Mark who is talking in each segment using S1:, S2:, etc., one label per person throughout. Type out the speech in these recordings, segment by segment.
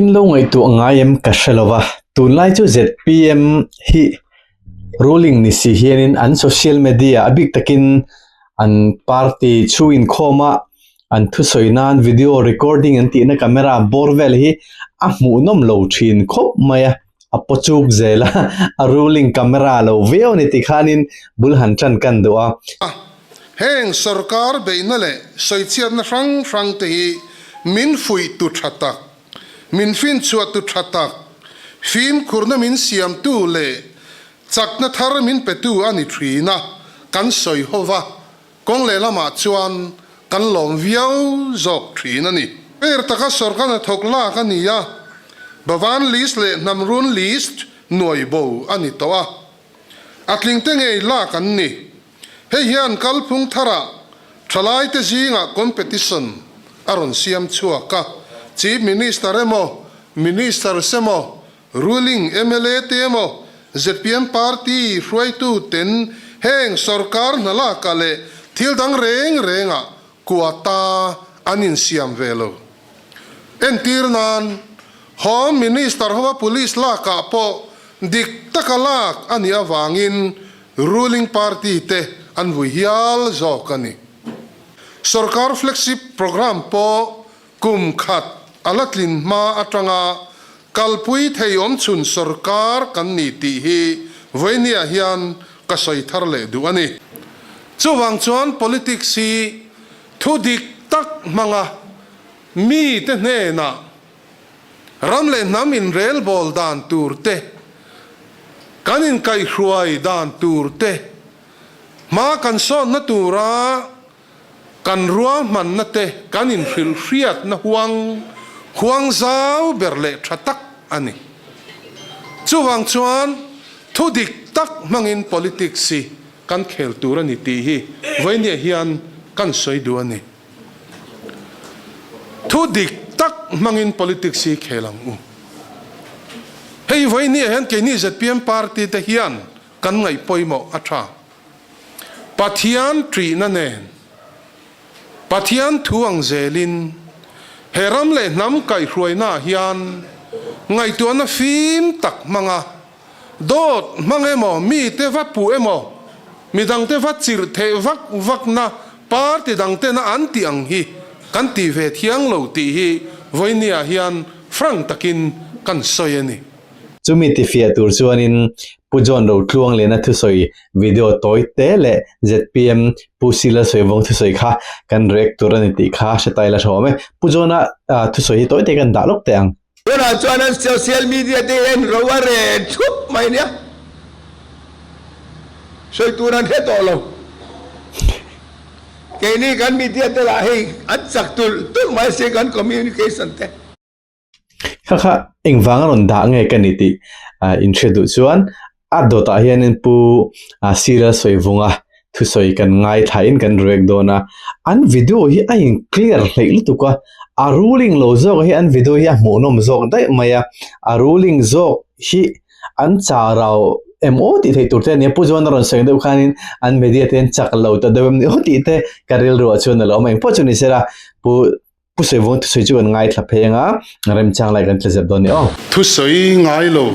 S1: In lo ngaihtuah ngai em ka hre lo va, tunlai chu zpm hi ruling ni si hianin an social media a bik takin an party chhu inkhawm a an thusawi nan video recording an tihna camera bawr vel hi a hmuhnawm lo thin khawp mai a, a paw chuk zel a, a ruling camera lo viau a ni tih khanin bul han tan kan duh a.
S2: Heng sorkar beihna leh sawichhiatna hrang hrang te hi min fuih tu tha tak, min finchhuah tu tha tak, fimkhurna min siamtu leh chakna thar min petu a ni thin a, kan sawi ho va, kawng lehlamah chuan kan lawm viau zawk thin a ni. Ber taka sorkar hnathawk lak a ni a, Bhavan list leh Hnamrun list nuai bo a ni tawh a, a tlingte ngei lak an ni. Hei hian kalphung tharah thalaite zingah competition a rawn siam chhuak a, Chief Minister emaw, Ministers emaw, ruling mla te emaw, zpm party hruaitu ten heng sorkar hna lakah leh thil dang reng rengah quota an insiam ve lo. Entir nan, Home Minister hova police lakah pawh dik taka lak a nih avangin Ruling party te an vui hial zawk a ni. Sorkar flagship programme pawh kum khat a la tlin hma atanga kalpui thei awmchhun sorkar kan ni tih hi vawinia hian ka sawi thar leh duh a ni. Chuvang chuan politics hi thu dik tak hmanga mite hnenah Ram leh hnam inrelbawl dan tur te, kan inkaihhruai dan tur te, hma kan sawnna tura kan ruahmanna te kan inhrilhhriatna huang huang zau ber leh tha tak a ni. Chuvang chuan thu dik tak hmangin politics hi kan khel tur a ni tih hi vawinia hian kan sawi duh a ni. Thu dik tak hmangin politics hi khel ang u. Hei vawinia hian keini zpm party te hian kan ngaih pawimawh a tha. Pathian ṭihna nen, Pathian thu ang zelin he ram leh hnam kaihhruainaah hian ngaihtuahna fim tak hmanga Dawt hmang emaw, mite va puh emaw, midangte va chirh theh vak vakna party dangtena an tih ang hi kan ti ve thiang lo tih hi vawinia hian frank takin kan sawi a ni.
S1: Chumi tifiah tur chuanin Pu John Rotluangliana thusawi video tawi te leh zpm Pu Sila Sawivawng thusawi kha kan react tur a ni tih kha hre ta ila hrehawm e. Pu John-a thusawi hi tawi te kan dah lawk teh ang.
S3: Tunah chuan an social media te hian ro a reh thup mai nia. Sawi tur an hre tawh lo. Keini kan media te lah hei an chak tulh tulh mai se kan communication te.
S1: Kha kha engvanga rawn dah nge ka ni tih in hriat duh chuan a dawtah hianin Pu Sirel Sawivunga thusawi kan ngaithlain kan react dawn a, an video hi a in clear hleih lutuk a, a ruling lo zawk hi an video hi a hmuhnawm zawk daih mai a, a ruling zawk hi an charau em aw tih theih tur te a nia, Pu John a rawn sawi deuh khanin an media te an chak lo ta deuh em ni aw tih te ka rilruah chuan a lo awm a, engpawh chu ni sela Pu Pu Sawivung thusawi chu kan ngaithla phei anga remchang lai kan tla zep dawn ni aw.
S2: Thusawi ngai lo,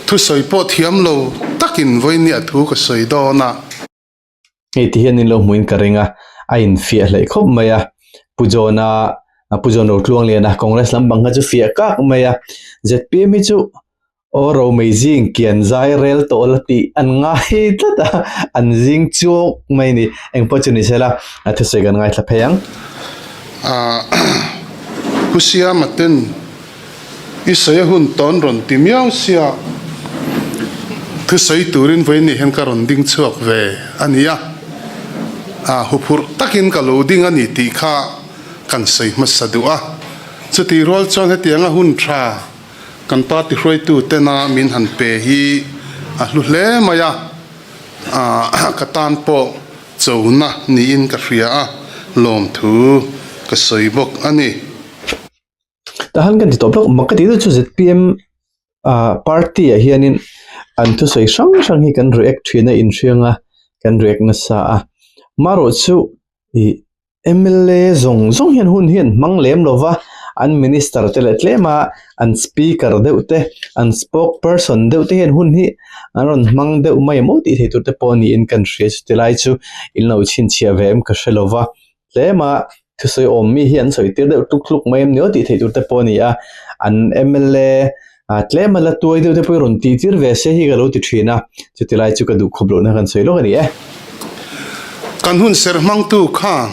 S2: thusawi pawh thiam lo takin vawinia thu ka sawi dawn a.
S1: Hei ti hian in lo hmuin ka ring a, a infiah hleih khawp mai a. Pu John-a, Pu John Rotluangliana Congress lam bang kha chu fiah kak mai a. Zpm hi chu Aw Romei zing kian zai rel tawh la tih an ngai tlat a, an zing chuak mai a ni. Engpawh chu ni sela, a thusawi kan ngaithla phei ang.
S2: Pu Siama ten i sawi a hun tawn rawn ti miau sia, thusawi turin vawiin hian ka rawn ding chhuak ve a ni a, huphurh takin ka lo ding a ni tih kha kan sawi hmasa duh a, chutih rual chuan hetianga hun tha Kan party hruaitu tena min han pe hi a hlu hle mai a, ka tan pawh chona niin ka hria a, lawmthu ka sawi bawk a ni.
S1: Tahan kan ti tawh bawk, mak ka tih deuh chu zpm party ah hianin an thusawi hrang hrang hi kan react thin a inhriang a, kan react nasa a, marawh chu ih mla zawng zawng hian hun hi an hmang lem lo va. an minister te leh tlem a an speaker deuh te an spoke person deuh te hian hun hi an rawn hmang deuh mai maw tih theih tur te pawh niin kan hria chuti lai chu in lo chhinchhiah ve em ka hre lo va tlem a thusawi awm mi hi an sawi tir deuh tluk tluk mai em ni aw tih theih tur te pawh a ni a an M L A ah tlem a la tuai deuh te pawh hi rawn tih tir ve se hi ka lo ti thin a chuti lai chu ka duh khawp lohna kan sawi lawk a ni e.
S2: Kan hun ser hmangtu khan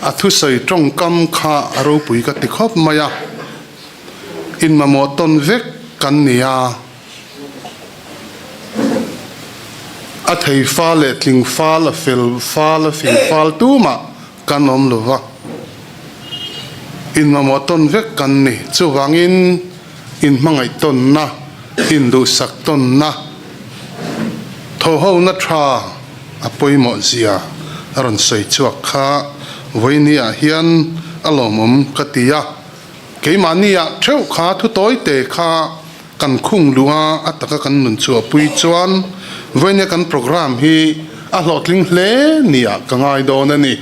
S2: a thusawi tawngkam kha a ropui ka ti khawp mai a, inmamawh tawn vek kan ni a, a thei fal leh tling fal, a fel fal, a fing fal tumah kan awm lo va, inmamawh tawn vek kan ni. Chuvangin inhmangaih tawnna, induhsak tawnna, thawhhona tha a pawimawh zia a rawn sawi chhuak kha vawinia hian a lawmawm ka ti a. Keimahnia theuh kha thu tawite kha kan khung luh a, a taka kan nun chhuahpui chuan vawinia kan programme hi a hlawhtling hle nia ka ngai dawn a ni.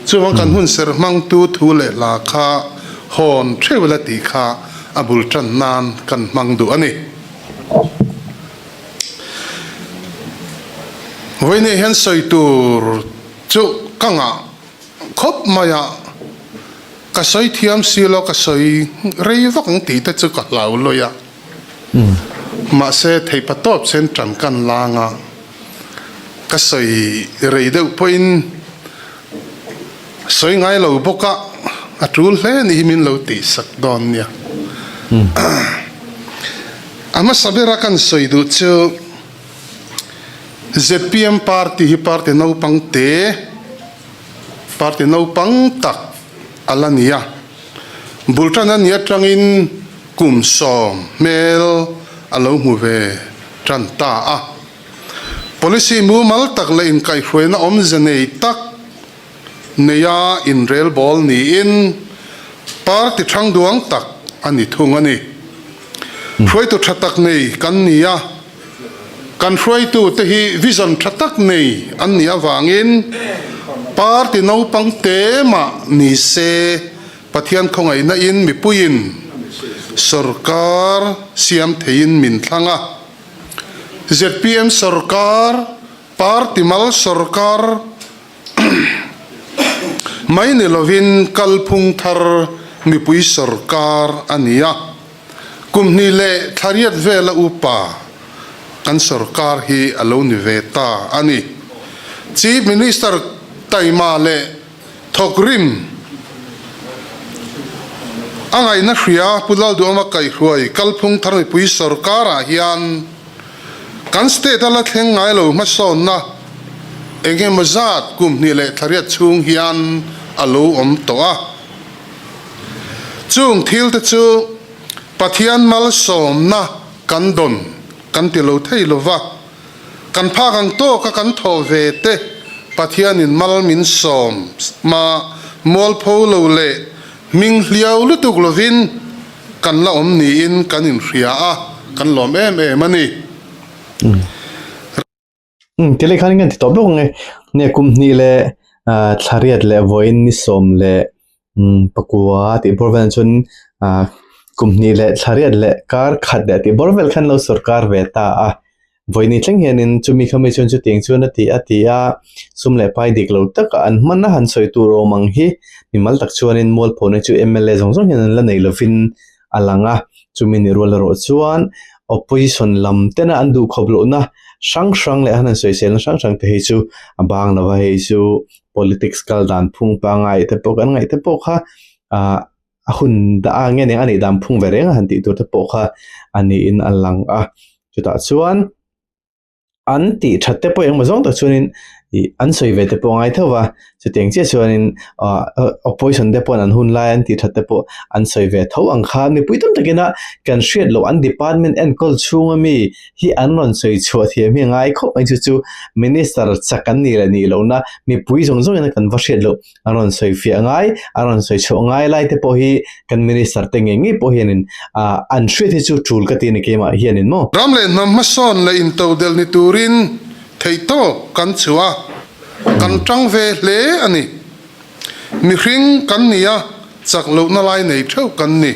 S2: Chuvang kan hun serh hmangtu thu leh hla kha hawn theuh ila tih kha a bul tan nan kan hmang duh a ni. Vawinia hian sawi tur chu ka ngah khawp mai a. Ka sawi thiam si lo, ka sawi rei vak ang tih te chu ka hlau lawih a. Mahse, theipa tawp chuan tan kan lang a, ka sawi rei deuh pawhin sawi ngai lo bawk a, a tul hle ni hi min lo tihsak dawn nia. A hmasa bera kan sawi duh chu zpm party hi party naupang te, Party naupang tak a la ni a, bul tan a nih atangin kum sawm hmel a lo hmu ve tan ta a. Policy mumal tak leh inkaihhruaina awmze nei tak neia inrelbawl niin party thangduang tak a ni thung a ni. Hruaitu tha tak nei kan ni a. Kan hruaitute hi vision tha tak nei an nih avangin party naupang te mah ni se Pathian khawngaihna in mipuiin sorkar siam theiin min thlang a. Zpm sorkar, party mal sorkar mai ni lovin kalphung thar mipui sorkar a ni a. Kum hnih leh thla riat vela upa kan sorkar hi a lo ni ve ta a ni. Chief Minister taima leh thawkrim a ngaihna hria Pu Lalduhawma kaihhruai kalphung thar mipui sorkarah hian kan state a la thleng ngai lo hmasawnna eng emaw zat kum hnih leh thla riat chhung hian a lo awm tawh a. Chung thil te chu Pathian malsawmna kan dawn kan ti lo thei lo va, kan phak ang tawka kan thawh ve te Pathianin mal min sawm ma mualpho lo leh hming hliau lutuk lovin kan la awm niin kan inhria a, kan lawm em em a ni.
S1: Umm ti leh khan kan ti tawh bawk ang e nia kum hnih leh ah thla riat leh vawiin ni sawm leh umm pakua tih bawr vel chuan ah kum hnih leh thla riat leh kar khat leh tih bawr vel khan lo sawrkar ve ta a vawiin thleng hianin chumi kha mi chuan chutiang chuan a ti a ti a sum leh pai dik lo taka an hman a han sawi tur awm ang hi mimal tak chuanin mualphona chu m l a zawng zawng hian an la nei lovin a lang a chumi ni rual erawh chuan opposition lam tena an duh khawp lohna hrang hrang leh an han sawiselna hrang hrang te hi chu a bang lo va hei chu politics kal dan phung pangai te pawh kan ngaih te pawh kha ah a hun dah a nge nia a nih dan phung ve reng a han tih tur te pawh kha a niin a lang a chutah chuan. an tih that te pawh engemaw zawng tak chuanin ih an sawi ve te pawh a ngai theuh va chutiang chiah chuanin ah opposition te pawh an hun lai an tih that te pawh an sawi ve tho ang kha mipui tam takin a kan hriat loh an department enkawl chhunga mi hi an rawn sawi chhuah thiam hi a ngai khawp mai chu chu minister chak an nih leh nih lohna mipui zawng zawngin a kan va hriat loh an rawn sawi fiah ngai an rawn sawi chhuah ngai lai te pawh hi kan minister te ngei ngei pawh hianin ah an hriat hi chu tul ka ti a ni keimah hianin maw.
S2: Ram leh hnam hmasawn leh intodelh ni turin theihtawp kan chhuah a, kan tang ve hle a ni. Mihring kan ni a. chak lohna lai nei theuh kan ni.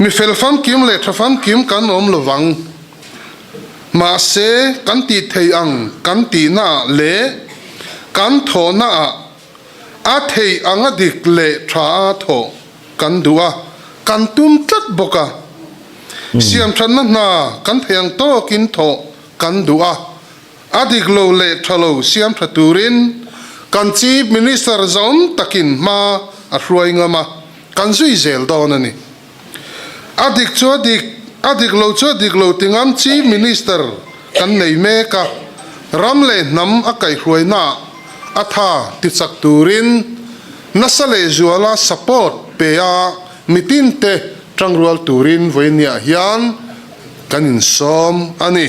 S2: Mi fel famkim leh tha famkim kan awm lovang. Mahse, kan tih thei ang kan tihnaah leh kan thawhnaah a theih anga dik leh tha a thawh kan duh a, kan tum tlat bawk a. Siamthatna hna kan theih ang tawkin thawh kan duh a, A dik lo leh tha lo siam tha turin kan Chief Minister zawm takin hma a hruai ngam a, kan zui zel dawn a ni. A dik chu a dik, a dik lo chu a dik lo ti ngam Chief Minister kan nei mek a, ram leh hnam a kaihhruainaah a tha ti chak turin nasa lehzuala support pe a mitinte tangrual turin vawinia hian kan insawm a ni.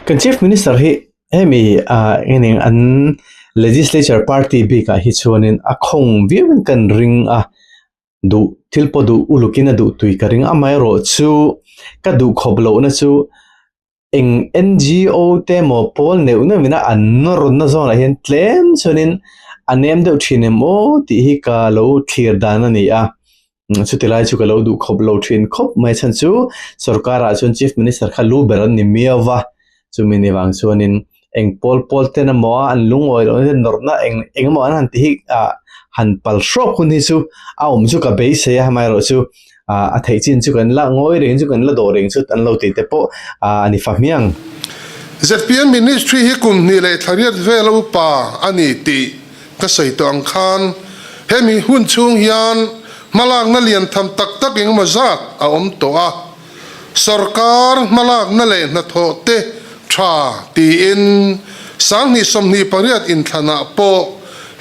S1: Kan Chief Minister hi hemi ah engeng an Legislature Party bikah hi chuanin a khawng viauin kan ring a, duh thil pawh duh ulukin a duh tui ka ring. Amaherawhchu ka duh khawp lohna chu eng N_G_O te emaw pawl neuh neuh ina an nawrna zawnah hian tlem chuanin a nem deuh thin em aw tih hi ka lo thlir dan a ni a. Chuti lai chu ka lo duh khawp lo thin khawp mai chhan chu sorkar ah chuan chief minister kha lu ber an ni miau va chumi ni vang chuanin eng pawl pawl ten emaw an lungawi loh na nawrhna eng eng emaw an han ti hi ah han pal hrawk hun hi chu a awm chu ka beisei a amaherawhchu ah a theih chin chu kan la ngawi reng chu kan la dawh reng chu an lo tih te pawh ah a ni fa hmiang.
S2: Zpm ministry hi kum hnih leh thla riat vela upa a ni tih Ka sawi tawh ang khan hemi hun chhung hian hmalakna lian tham tak tak engemaw zat a awm tawh a, sawrkar hmalakna leh hnathawh te tha tiin sanghnih 28 inthlanah pawh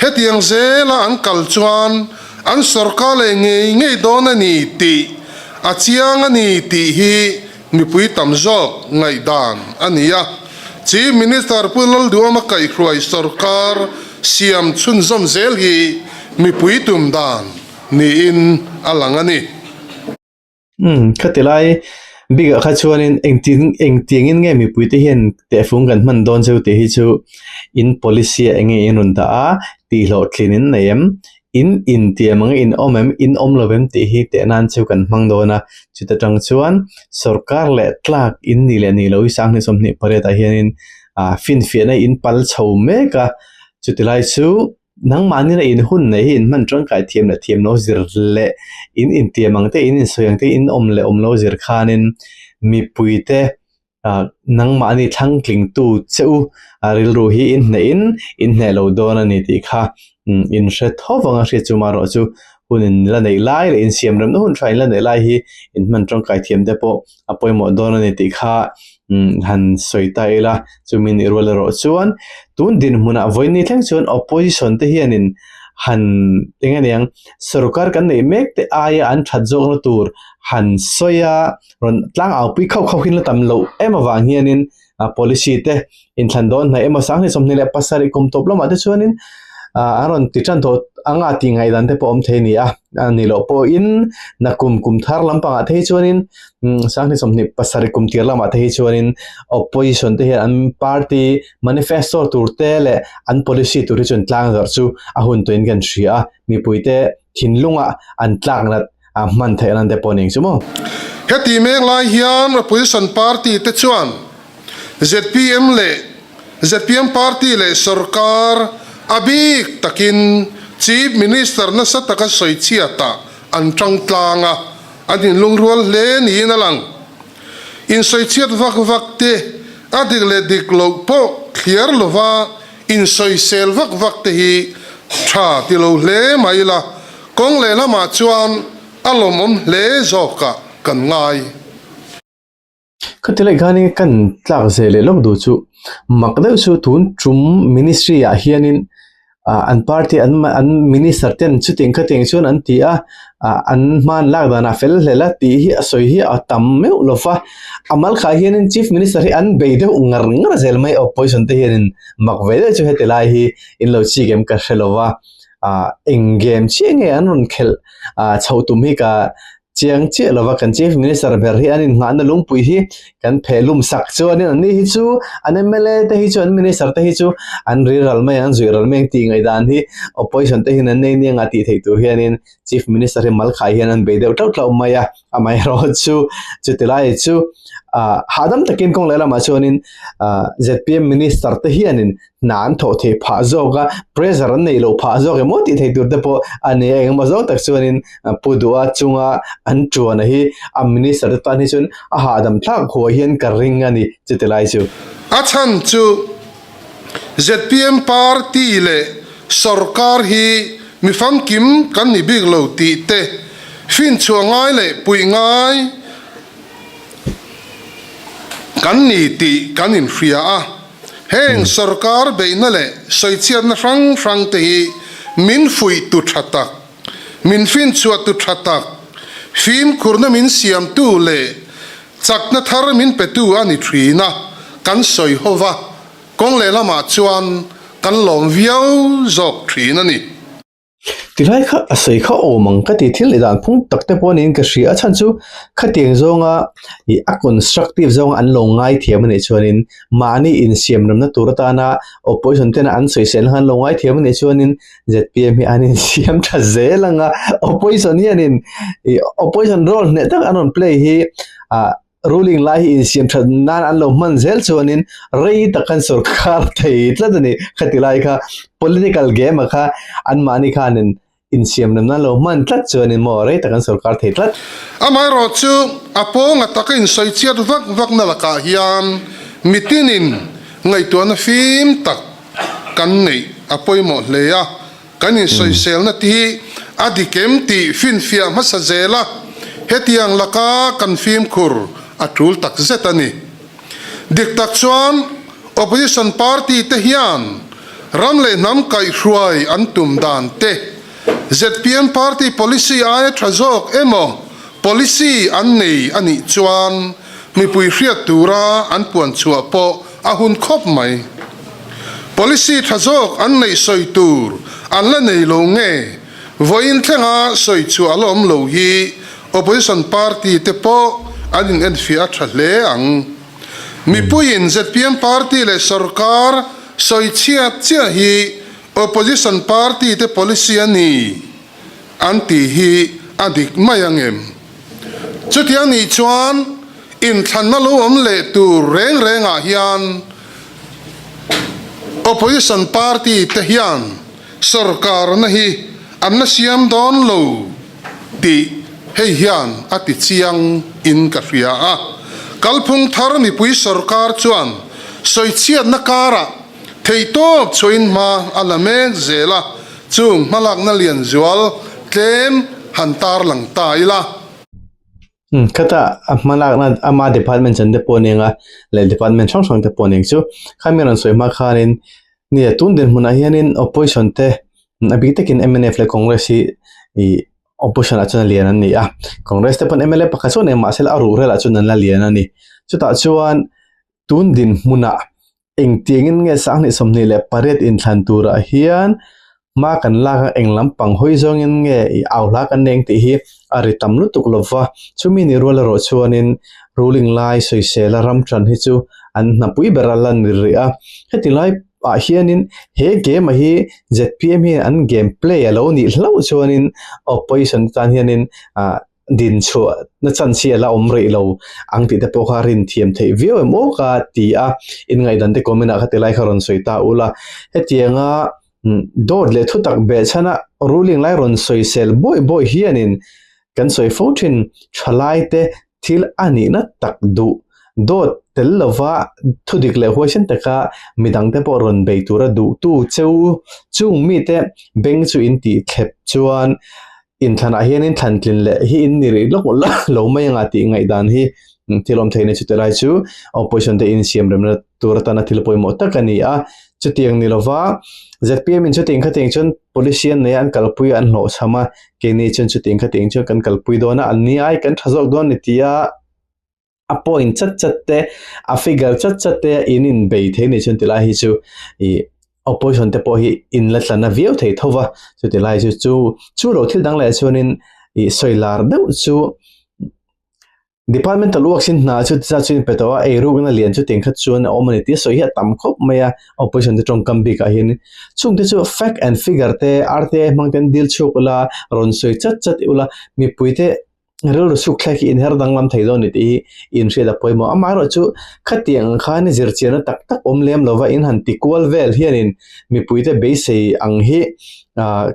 S2: hetiang zela an kal chuan an sawrkar leh ngei ngei dawn a ni tih a chiang a ni tih hi Mipui tam zawk ngaihdan a ni a, Chief Minister Pu Lalduhawma kaihhruai sawrkar siam chhunzawm zel hi mipui tum dan niin a lang a ni.
S1: Umm, khati lai bikah kha chuanin engtin engtiangin nge mipuite hian tehfung kan hman dawn cheu tih hi chu in policy ah enge in rawn dah a, tihhlawhtlin in nei em? In intiam ang in awm em, in awm lo em tih hi teh nan chu kan hmang dawn a, chuta tang chuan sorkar leh tlak in nih leh nih loh hi sanghnih 28 ah hianin ah finfiahna in pal chho mek a, chuti lai chu nangmahni in hun nei hi in hman tangkai thiam leh thiam lo zir leh in intiam ang te in insawi ang te in awm leh awm lo zir khanin mipuite ah nangmahni thlangtlingtu che u a rilru hi in hneh in in hneh lo dawn a ni tih kha in hre tho vang a hriat chu marawh chu hun in la neih lai leh insiam remna hun tha in la neih lai hi in hman tangkai thiam te pawh a pawimawh dawn a ni tih kha han sawi ta ila chumi nih rual erawh chuan tun dinhmunah vawiin thleng chuan opposition te hianin han eng a niang sorkar kan neih mek te aia an that zawkna tur han sawi a. rawn tlang au pui khauh khauh hin la tam loh em avang hianin ah policy te inthlan dawn hnaih emaw sanghnih 27 kum tawp lamah te chuanin ah an rawn ti tan tawh anga tih ngaihdan te pawh awm thei a ni a a ni loh pawhin nakum kum thar lampangah te hi chuanin umm sanghnih 27 kum tir lamah te hi chuanin opposition te hian an party manifesto tur te leh an policy tur hi chuan tlang zarh chu a hun tawhin kan hria a mipui te thinlunga an tlak nat a hman theih nan te pawh ning chu maw.
S2: Heti mek lai hian Opposition party te chuan zpm leh zpm party leh sorkar a bik takin Chief Minister nasa taka sawichhiatah an tang tlang a, an inlungrual hle niin a lang. Insawichhiat vak vak te, a dik leh dik loh pawh thliar lova insawisel vak vak te hi tha ti lo hle mai ila, Kawng lehlamah chuan a lawmawm hle zawkah kan ngai.
S1: Khati leh khanin kan tlak zel leh lawk duh chu mak deuh chu tun tum ministry ah hianin ah an party an an minister ten chutiang khatiang chuan an ti a ah an hman lak danah fel hlel a tih hi a sawi hi a tam meuh lo va a mal khah hianin chief minister hi an bei deuh ngar ngar zel mai opposition te hianin mak ve deuh chu heti lai hi in lo chik em ka hre lo va. ah eng game chiah nge an rawn khelh ah chhoh tum hi ka chiang chiah lova kan Chief Minister ber hi an innghahna lungpui hi kan pheh lum sak chuanin an ni hi chu an mla te hi chu an minister te hi chu an riral mai ang an zuih ral mai ang tih ngaihdan hi opposition te hian an nei nia nga tih theih tur hianin Chief Minister hi mal khai hian an bei deuh tlauh tlauh mai a, amaherawhchu chuti lai chu ah hahdam takin kawng leh lamah chuanin ah zpm minister te hianin hna an thawh theih phah zawk a, pressure an neih loh phah zawk emaw tih theih tur te pawh a ni a, engemaw zawng tak chuanin Pu Duha chunga an tuan hi a minister te tan hi chuan a hahdam thlak huai hian ka ring a ni chuti lai chu.
S2: A chhan chu zpm party leh sorkar hi mi famkim kan ni bik lo tih te, finchhuah ngai leh puih ngai kan ni tih kan inhria a. Heng sorkar beihna leh sawichhiatna hrang hrang te hi min fuihtu tha tak, min finchhuahtu tha tak, fimkhurna min siamtu leh chakna thar min petu a ni thin a, kan sawi ho va, kawng lehlamah chuan kan lawm viau zawk thin a ni.
S1: Tilai kha a sawi kha awm ang ka ti thil leh dan phung tak te pawh niin ka hria a chhan chu khatiang zawnga ih a constructive zawnga an lo ngai thiam a nih chuanin mahni insiam remna tur atana opposition tena an sawisel khan an lo ngai thiam a nih chuanin zpm hi an insiam tha zel ang a opposition hianin ih opposition role hneh tak an rawn play hi ah Ruling lai hi insiam that nan an lo hman zel chuanin rei tak an sorkar thei tlat a ni. Khati lai kha political game ah kha anmahni khanin insiam rem nan lo hman tlat chuanin maw rei tak an sorkar thei tlat.
S2: Amaherawh chu a pawnga taka insawi chhiat vak vakna lakah hian mitinin ngaihtuahna fim tak kan neih a pawimawh hle a. Kan insawiselna te hi a dik em tih finfiah hmasa zel a, hetiang laka kan fimkhur a tul tak zet a ni. Dik tak chuan Opposition party te hian ram leh hnam kaihhruai an tum dan te, zpm party policy aia tha zawk emaw policy an nei a nih chuan mipui hriat tura an puan chhuah pawh a hun khawp mai. Policy tha zawk an neih sawi tur an la nei lo nge? Vawiin thlenga sawi chhuah a la awm lo hi Opposition party te pawh an inenfiah a tha hle ang. Mipuiin zpm party leh sorkar sawi chhiat chiah hi Opposition party te policy a ni an tih hi a dik mai ang em? Chutiang nih chuan inthlanna lo awm leh tur reng rengah hian Opposition party te hian sorkarna hi an la siam dawn lo tih hei hian a ti chiang in ka hria a. Kalphung thar mipui sorkar chuan sawichhiatna karah theihtawp chhuahin hma a la mek zel a, Chung hmalakna lian zual tlem han tarlang ta ila.
S1: Khata a hmalakna ama department chan te pawh nen a leh department hrang hrang te pawh nen chu khami rawn sawi hma khanin nia tun dinhmunah hianin opposition te a bik takin mnf leh congress hi ih opposition ah chuan a lian an ni a congress te pawn mla pakhat chuan eng mahse a ruhrel ah chuan an la lian a ni chutah chuan tun dinhmunah Engtiangin nge 2028 inthlan turah hian hma kan lak a, eng lampang hawi zawngin nge i au hla kan neng tih hi a ri tam lutuk lo va. Chumi ni rual erawh chuanin ruling lai sawisela ram tan hi chu an hnapui ber a la ni rih a. Heti lai ah hianin he game a hi zpm hian an game play a lo nih hlauh chuanin opposition te tan hianin ah din chhuah na chance hi a la awm rih lo ang tih te pawh kha rin thiam theih viau em aw ka ti a, in ngaihdan te comment ah kha ti lai kha rawn sawi ta ula, hetianga dawt leh thutak beh chhana ruling lai rawn sawisel bawi bawi hianin kan sawi fo thin thalai te thil a nihna tak duh dawt tel lova thudik leh huaisen taka midang te pawh rawn bei tura duhtu cheu chung mite beng chu in tih thlep chuan Inthlanah hianin thlantlin leh hi in ni rih lawk lo mai anga tih ngaihdan hi thil awm thei a ni. Chuti lai chu opposition te insiam remna tur atana thil pawimawh tak a ni a. Chutiang ni lova zpm in chutiang khatiang chuan policy an nei a, an kalpui a, an hlawhchham a, keini chuan chutiang khatiang chuan kan kalpui dawn a, an ni ai kan tha zawk dawn a ni ti a. a point chat chat te a figure chat chat te in in bei thei ni chuan tilai hi chu ih opposition te pawh hi in la tla na viau thei tho va chuti lai chu chu chu lo thil dang leh chuanin ih sawi lar deuh chu. Departmental works in hna chu tiza chu in pe tawh a, eirukna lian chu tiang khat chuan a awm a ni tih a sawi hi a tam khawp mai a, opposition te tawngkam bikah hian chungte chu fact and figure te RTI hmang ten dil chhuak ula rawn sawi chat chat ula mipui te rilru chhuk thlek hi inher danglam thei dawn a ni tih hi inhriat a pawimawh. Amaherawhchu khatiang ang khan zirchianna tak tak awm lem lova in han ti kual vel hianin mipui te beisei ang hi ah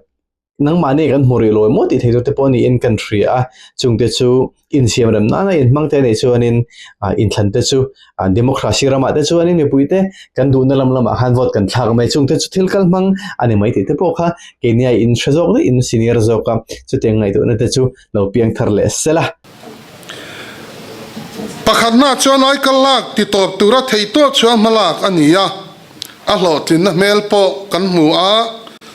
S1: Nangmahni kan hmu rih lo emaw tih thei tur te pawh niin kan hria a, chungte chu insiam rem nana inhmang te anih chuanin inthlan te chu democracy ramah te chuanin mipui te kan duhna lam lamah khan vote kan thlak mai, chungte chu thil kal hmang a ni mai tih te pawh kha keini a inhre zawk daih in senior zawk a, chutiang ngaihtuahna te chu lo piang thar leh sel a.
S2: Pakhatna chuan aikal lak ti tawp tura theihtawp chhuah hmalak a ni a. A hlawhtlinna hmel pawh kan hmu a,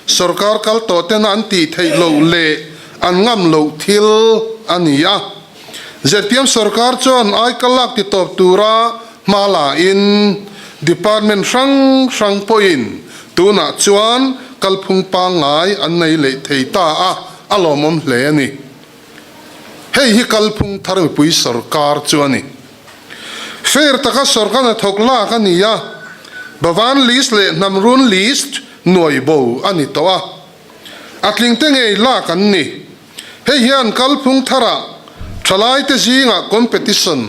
S2: sorkar kal tawh tena an tih theih loh leh an ngam loh thil a ni a. Zpm sorkar chuan aikal lak ti tawp tura hma la in department hrang hrang pawhin tunah chuan kalphung pangngai an nei leh thei ta a, a lawmawm hle a ni. Hei hi kalphung thar mipui sorkar chu a ni. Fair taka sorkar hnathawk lak a ni a, Bhavan list leh Hnamrun list nuai bo a ni tawh a, a tlingte ngei lak an ni. Hei hian kalphung tharah thalaite zingah competition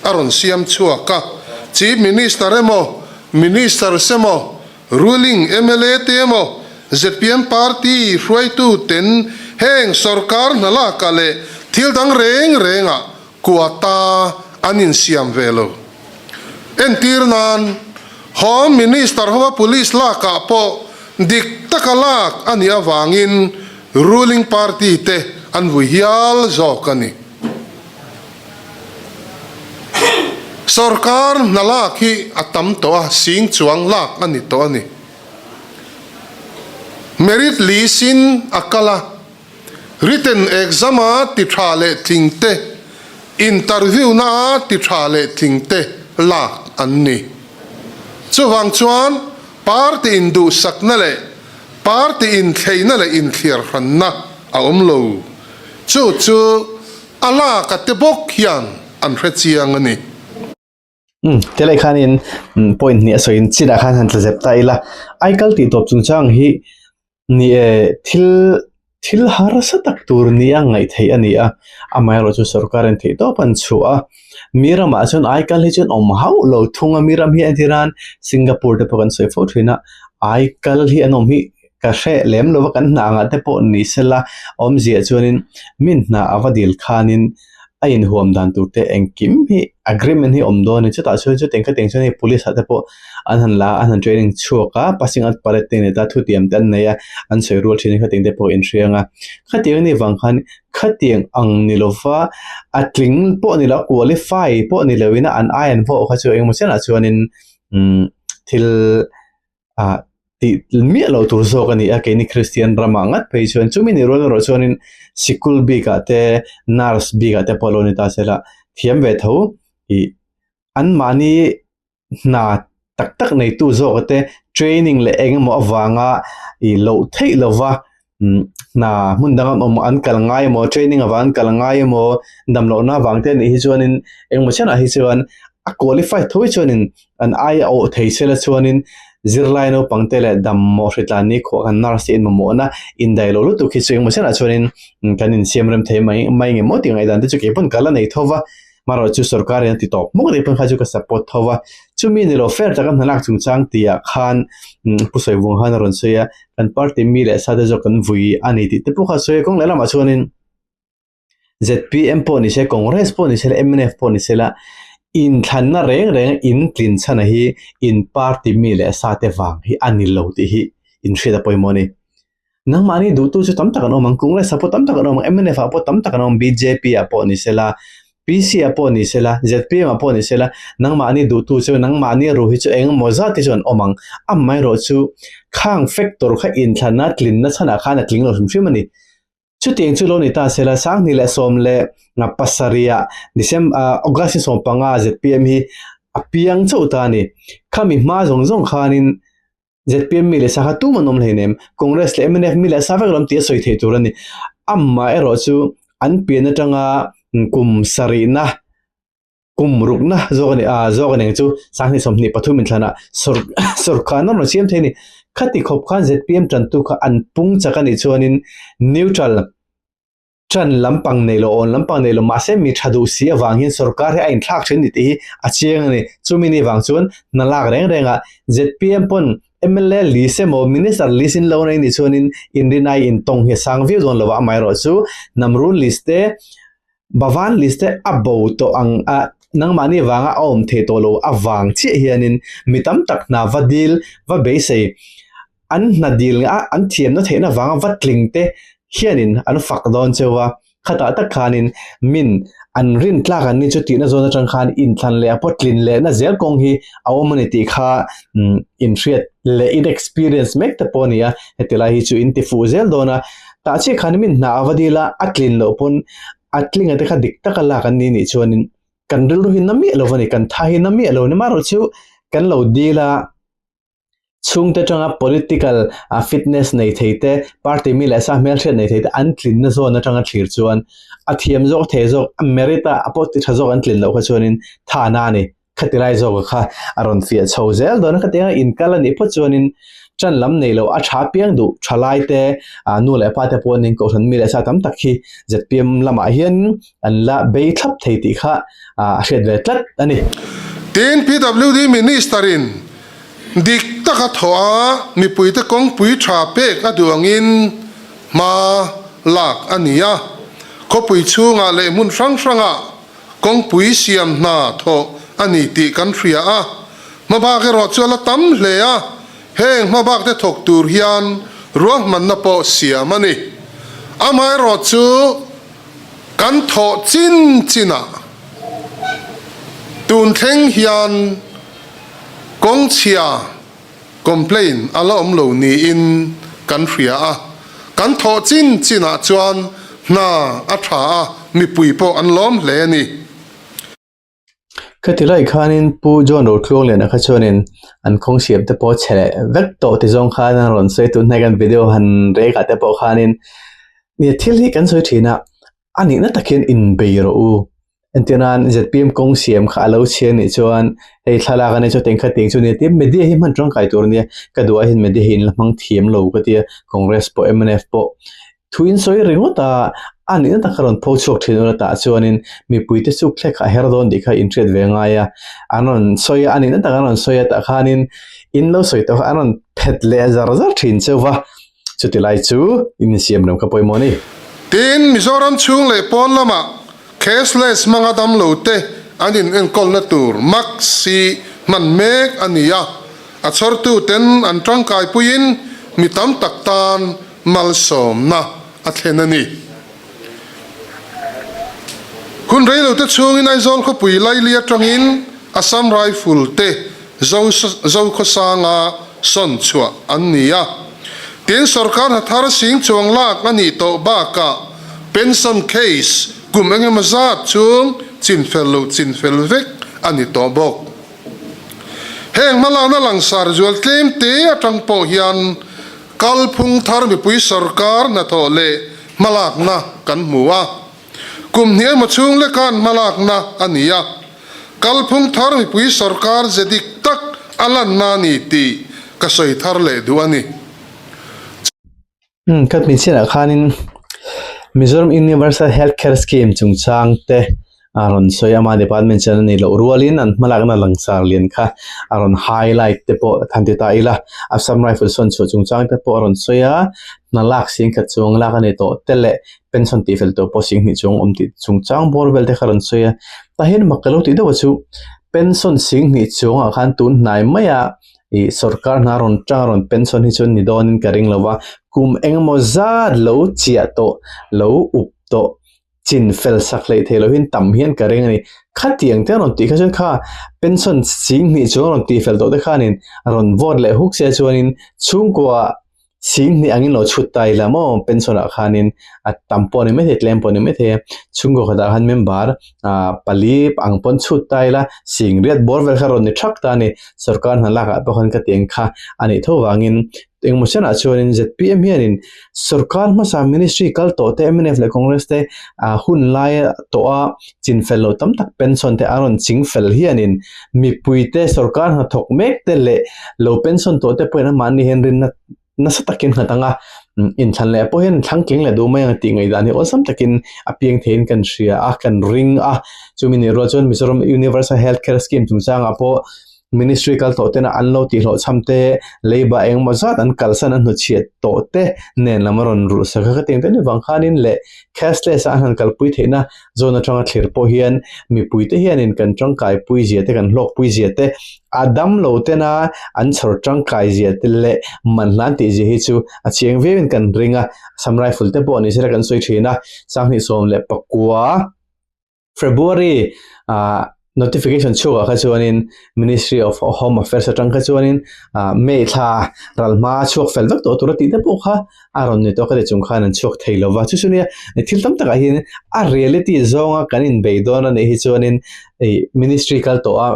S2: a rawn siam chhuak a, Chief Minister emaw, Ministers emaw, Ruling mla te emaw, zpm party hruaitu ten heng sorkar hna lakah leh thil dang reng rengah Quota an insiam ve lo. Entir nan, Home Minister hova Police lakah pawh dik taka lak a nih avangin ruling party te an vui hial zawk a ni. Sorkar hna lak hi a tam tawh a, sing chuang lak a ni tawh a ni. Merit list in a kal a. Written exam a ti tha leh tling te, interview na a ti tha leh tling te lak an ni. Chuvang chuan party induhsakna leh party inthleina leh inthliarhranna a awm lo. Chu chu a lak a te bawk hian an hre chiang a ni.
S1: Umm tilai khanin point hnih a sawiin chinah khan han tla zep ta ila aikal tih tawp chungchang hi ni e thil thil harsa tak tur nia ngaih theih a ni a amaherawhchu sorkarin theih tawp an chhuah a mi ramah chuan aikal hi chuan awm hauh lo thung a mi ram hi entir nan Singapore te pawh kan sawi fo thin a aikal hi an awm hi ka hreh lem lova kan hna angah te pawh ni sela awmzia chuanin min hna a va dil khanin a inhuam dan tur te engkim hi agreement hi awm dawn a ni chutah chuan chutiang khatiang chuan hei police ah te pawh an han la a an han training chhuak a passing out parade te nei ta thutiam te an nei a an sawi rual thin a khatiang te pawh inhriang a khatiang anih vang khan khatiang ang ni lova a tling pawh ni lo a qualify pawh ni loin a an ai an vawh kha chu engemaw chianah chuanin umm thil ah tih miah loh tur zawk a ni a keini Kristian ramah ngat phei chuan chumi ni rual erawh chuanin sikul bikah te nurse bikah te pawh lo ni ta se la thiam ve tho ih anmahni hna tak tak neitu zawk te training leh eng emaw avanga ih loh theih lova umm hna hmun dang an awm an kal ngai emaw training avang an kal ngai emaw damlohna avang te anih hi chuanin engemaw chianah hi chuan a qualify tho hi chuanin an ai a awh thei sela chuanin zirlai naupang te leh dam mawh hritlan ni khuah kan nurse te inmamawhna indaih loh lutuk hi chu engemaw chianah chuanin kan insiam rem thei mai mai nge maw tih ngaihdan te chu kei pawn ka la nei tho va. Hmarawh chu sorkar in a ti tawp hmawk rih pawn kha chu ka support tho va, chumi ni lo fair taka hna lak chungchang tihah khan Pu Sawivung khan a rawn sawi a, kan party mi leh sa te zawk kan vui a ni tih te pawh kha a sawi a, kawng leh lamah chuanin zpm pawh ni se, Congress pawh ni se leh mnf pawh ni se la inthlanna reng reng in tlin chhan hi in party mi leh sa te vang hi a ni lo tih hi inhriat a pawimawh a ni. Nangmahni duhtu chu tam tak an awm ang, Congress ah pawh tam tak an awm ang, mnf ah pawh tam tak an awm, bjp ah pawh ni sela, PC ah pawh ni sela, zpm ah pawh ni sela, nangmahni duhtu chu nangmahni ru hi chu engemaw zat hi chu an awm ang. Amaherawhchu khang factor kha inthlanna tlinna chhanah khan a tling lo hrim hrim a ni. Chutiang chu lo ni ta sela, 2017 ah December August ni 15 zpm hi a piang chauh ta a ni. Khami hma zawng zawng khanin Zpm mi leh sa kha tum an awm hleinem, Congress leh mnf mi leh sa vek lam tih a sawi theih tur a ni. Amah erawh chu an pian atanga kum sarihna. Kum rukna zawk a ni a, zawk a ni ang chu 2023 inthlanah sawrkharna rawn siam thei a ni. Khati khawp khan zpm tantu kha an pung chak a nih chuanin neutral tan lampang nei lo, awn lampang nei lo mahse mi tha duh si avang hian sawrkar hi a inthlak thin ni tih hi a chiang a ni. Chumi ni vang chuan hna lak reng rengah zpm pawn mla list emaw minister list in lo nei nih chuanin inrinai intawng hi a sang viau dawn lo a, amaherawhchu Namrun list te Bhavan list te a bo tawh ang a, nangmahni vanga a awm thei tawh lo avang chiah hianin mi tam tak hna va dil, va beisei, an hna dil a an thiamna theihna vanga va tling te hianin an fak dawn cheu a, khatah tak khanin min an rin tlak an ni chu tihna zawn atang khan inthlan leh a pawh tlin lehna zel kawng hi a awm a ni tih kha inhriat leh in experience mek te pawh a ni a, heti lai hi chu in ti fuh zel dawn a. Tah chiah khan min hna a va dil a, a tlin loh pawn a tlinga te kha dik taka lak an ni nih chuanin kan rilru hi na miah lo a ni, kan tha hi na miah lo a ni. Amaherawhchu kan lo dil a, chhungte atanga political fitness nei thei te, party mi leh sa hmelhriat nei thei te an tlinna zawn atanga thlir chuan a thiam zawk thei zawk, a merit a, a pawh ti tha zawk an tlin loh kha chuanin tha na a ni. Khati lai zawka kha a rawn fiah chho zel dawn a, khatianga inkal a nih phawt chuanin ṭan lam nei loh a ṭha piang duh ṭha lai te, nu leh pa te pawhin kohhran mi leh sa tam tak hi zpm lamah hian an la bei thlap thei tih kha a hriat ve tlat a ni.
S2: Tin, PWD Minister-in dik taka thawh a mipuite kawngpui ṭha pek a duh angin hma lak a ni a, khawpui chhungah leh hmun hrang hrangah Kawngpui siam hna thawh a ni tih kan hria a, hmabak erawh chu a la tam hle a, heng hmabak te thawk tur hian ruahmanna pawh siam a ni. Amaherawhchu kan thawh chin chinah tun thleng hian kawngchhia complain a la awm lo niin kan hria a, kan thawh chin chinah chuan hna a tha a, mipui pawh an lawm hle a ni.
S1: Khati lai khanin Pu John Rotluangliana kha chuanin an khawng siam te pawh chhe leh vek tawh ti zawng khan a rawn sawi tun hnai kan video han rek ah te pawh khanin nia thil hi kan sawi thin a, a nihna takin inbei rawh u. Entir nan zpm kawng siam kha a lo chhia nih chuan hei thlalak a nih chu tengkhat teng chu nia tia media hi hman tangkai tur ania ka duh aiin media hi in la hmang thiam lo ka tia Congress pawh mnf pawh thu in sawi ringawt a a nihna tak kha rawn pho chhuak thin ula tah chuanin mipui te chu thlek a her dawn tih kha in hriat ve ngai a an rawn sawi a a nihna tak an rawn sawi a tah khanin in lo sawi tawh kha an rawn phet leh zar zar thin cheu va. Chuti lai chu insiam rem kha pawimawh a ni.
S2: Tin, Mizoram chhung leh pawn lamah cashless hmanga damlo te an inenkawlna tur mask hi hman mek a ni a, a chhawrtu ten an tangkaipuiin mi tam tak tan malsawmna a thlen a ni. Hun reilote chhungin Aizawl khawpui laili atangin Assam Rifle te Zokhawsanga sawn chhuah an ni a. Tin, sorkar hna thar sing chuang lak a nih tawh bakah pension case kum eng emaw zat chhung chinfel loh chinfel vek a ni tawh bawk. Heng hmalakna langsar zual tlem te atang pawh hian kalphung thar mipui sorkar hnathawh leh hmalakna kan hmu a. Kum hnih emaw chhung lekan hmalakna a ni a. Kalphung thar mipui sorkar ze dik tak a lanna a ni tih ka sawi thar leh duh a ni.
S1: Umm ka hmeichhiatah khanin Mizoram Universal Health Care Scheme chungchang te a rawn sawi a, ama department chuan a nei loh rualin an hmalakna langsar lian kha a rawn highlight te pawh han ti ta ila, Assam Rifle sawn chhuah chungchang te pawh a rawn sawi a, hna lak sing khat chuang lak a ni tawh te leh pension tih fel tawh pawh sing hnih chuang awm tih chungchang bawr vel te kha rawn sawi a tah hian mak ka lo tih deuh a chu pension sing hnih chuangah khan tun hnai maia ih sorkar hna rawn tang rawn pension hi chu ni dawnin ka ring lo va kum engemaw zat lo chiah tawh lo up tawh chin fel sak hleih theih loh hian tam hian ka ring a ni khatiang te rawn tih kha chuan kha pension sing hnih chuang rawn tih fel tawh te khanin rawn vote leh huk se chuanin chhungkua Sing hnih angin lo chhut ta ila maw pension ah khanin a tam pawh a ni maithei tlem pawh a ni maithei a chhungkaw khatah khan member ah pali ang pawn chhut ta ila sing riat bawr vel kha rawn ni thak ta a ni sorkar hna lakah pawh khan ka ti ang kha a nih tho vangin. Engemaw senah chuanin zpm hianin sorkar hmasa ministry kal tawh te mnf leh Congress te ah hun laia tawha chinfel loh tam tak pension te a rawn ching fel hianin mipui te sorkar hnathawk mek te leh lo pension tawh te pawhin anmahni hian rinna nasa takin nghat ang a, inthlan leh pawh hian thlang tling leh duh mai ang tih ngaihdan hi awlsam takin a piang theiin kan hria a, kan ring a. Chumi nih rual chuan Mizoram Universal Health Care Scheme chungchangah pawh Ministry kal tawh tena an lo tihhlawh chham te, leiba engemaw zat an kalsan an hnuchhiat tawh te nen lam a rawn rulh sak a. Khatiang te ni vang khanin leh cashless a an han kalpui theihna zawn atanga thlir pawh hian mipuite hianin kan tangkaipui zia te, kan hlawkpui zia te, a damlo tena an chhawr tangkai zia te leh man hlan tih zia hi chu a chiang viauin kan ring a. Assam Rifle te pawh ni sela kan sawi thin a, 2019. February ah notification chhuakah kha chuanin Ministry of Home Affairs atang kha chuanin ah May thla ral hma chhuak fel vek tawh tur a tih te pawh kha a rawn ni tawh ka ti chung khan an chhuak thei lova chu chu nia thil tam takah hian a reality zawnga kan inbei dawn a nih hi chuanin ih ministry kal tawh a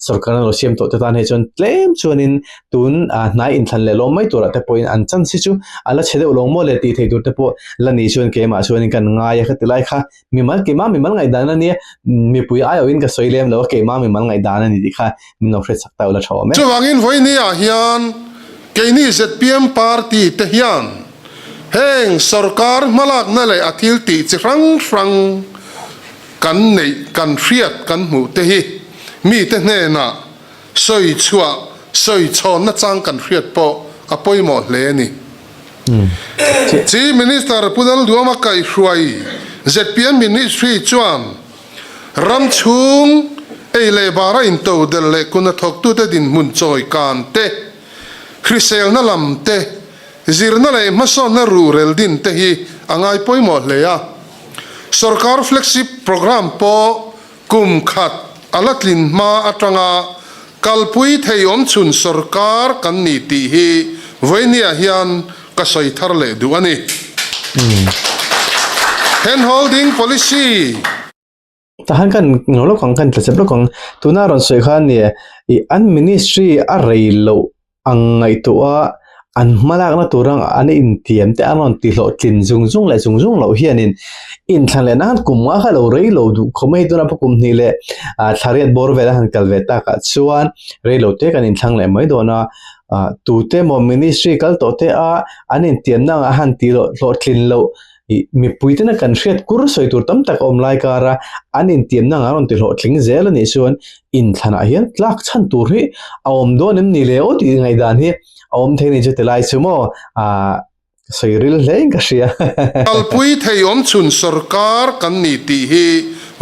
S1: sorkar an lo siam tawh te tan hi chuan tlem chuanin tun ah hnai inthlan leh lawm mai turah te pawhin an chance hi chu a la chhe deuh lo maw le tih theih tur te pawh la ni chuan keimah chuanin kan ngai a khati lai kha Mimal keimah mimal ngaihdan a nia, mipui aiawhin ka sawi lem lo a, keimah mimal ngaihdan a ni tih kha min lo hriatchak ta ula tha awm e.
S2: Chuvangin vawinia hian keini zpm party te hian heng sorkar hmalakna leh a thil tih chi hrang hrang kan neih, kan hriat, kan hmuh te hi mite hnenah sawi chhuah, sawi chhawnna chang kan hriat pawh a pawimawh hle a ni. Chief Minister Pu Lalduama kaihhruai zpm Ministry chuan ram chhung ei leh bara intodelh leh kun a thawktute dinhmun chawi kan te, hriselna lam te, zirna leh hmasawnna ruhrel din te hi a ngai pawimawh hle a. Sorkar flagship programme pawh Kum khat a la tlin hma atanga kalpui thei awmchhun sorkar kan ni tih hi vawinia hian ka sawi thar leh duh a ni. Hand holding policy.
S1: Tahan kan lo lawk ang, kan tla chep lawk ang. Tuna rawn sawi khan nia ih an ministry a rei loh ang ngaihtuah a, an hmalakna tura an intiam te an rawn tihlawhtlin zung zung leh zung zung loh hianin inthlan leh nan kum nga kha lo rei lo duh khawp mai tunah pawh kum hnih leh ah thla riat bawr vel a han kal ve takah chuan rei lo te kan inthlang leh mai dawn a, ah tute emaw ministry kal tawh te a an intiamna angah han tih hlawhtlin loh Ih, mipui tena kan hriat kur sawi tur tam tak a awm lai kara an intiamna anga rawn ti hlawhtling zel a nih chuan inthlanah hian tlak chhan tur hi a awm dawn em ni le aw tih ngaihdan hi a awm thei a ni chu ti lai chu maw ah sawi ril hle in ka hria.
S2: Kalpui thei awmchhun sorkar kan ni tih hi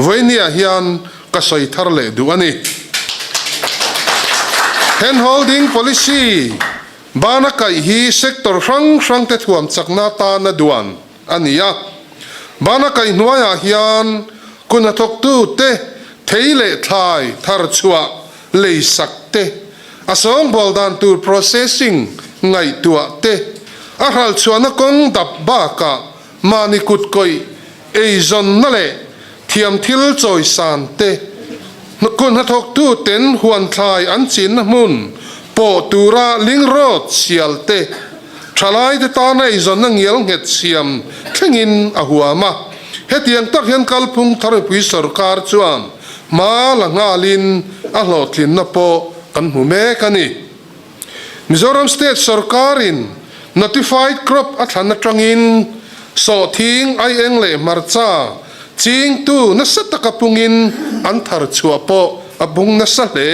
S2: vawinia hian ka sawi thar leh duh a ni. Hand holding policy Bana kaih hi sector hrang hrangte thuam chakna atana duan a ni a. Bana kaih hnuaiah hian kun hnathawktute thei leh thlai thar chhuah lei sak te, a sawngbawl dan tur processing ngaihtuah te, a hral chhuahna kawng dap bakah mahni kut kawih eizawnna leh thiam thil chawisan te, kun hnathawktu ten huan thlai an chinna hmun pawh tura ling road sial te, thalaite tana eizawnna ngial nghet siam thlengin a huam a. Hetiang tak hian kalphung thar mipui sorkar chuan hma la nghalin a hlawhtlinna pawh kan hmu mek a ni. Mizoram State sorkarin Notified Crop a thlan atangin sawhthing, aieng leh hmarcha chingtu nasa taka pungin an thar chhuah pawh a bung nasa hle.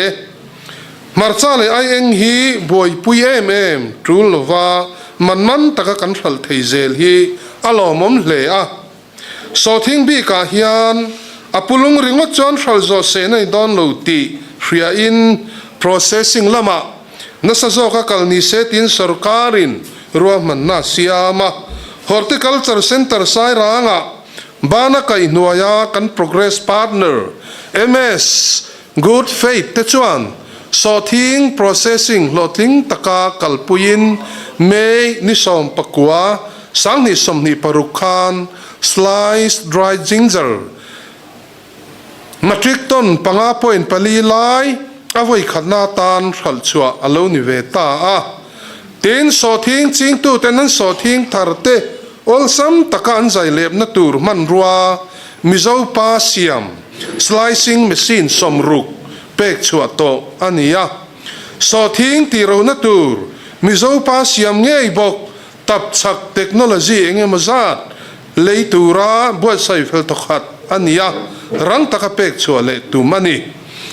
S2: Hmarcha leh aieng hi buaipui em em tul lova man man taka kan hralh thei zel hi a lawmawm hle a. Sawhthing bikah hian a pulung ringawt chuan hralh zawh seh na ni dawn lo tih hriain processing lamah nasa zawka kal ni se tiin sorkarin ruahmanna a siam a. Horticulture Centre Sairangah bana kaihhnuaia kan progress partner MS Good Faith te chuan sawhthing processing hlawhtling taka kalpuiin May ni 19, 2026 khan sliced dried ginger metric ton panga point pali lai a vawikhatna atan hralh chhuah a lo ni ve ta a. Tin, sawhthing chingtuten an sawhthing tharte awlsam taka an zailepna tur hmanrua Mizo pa siam slicing machine 60 pek chhuah tawh a ni a. Sawhthing tihrohna tur Mizo pa siam ngei bawk tapchhak technology eng emaw zat lei tura buatsaih fel thawkhat a ni a, rang taka pek chhuah leh tum a ni.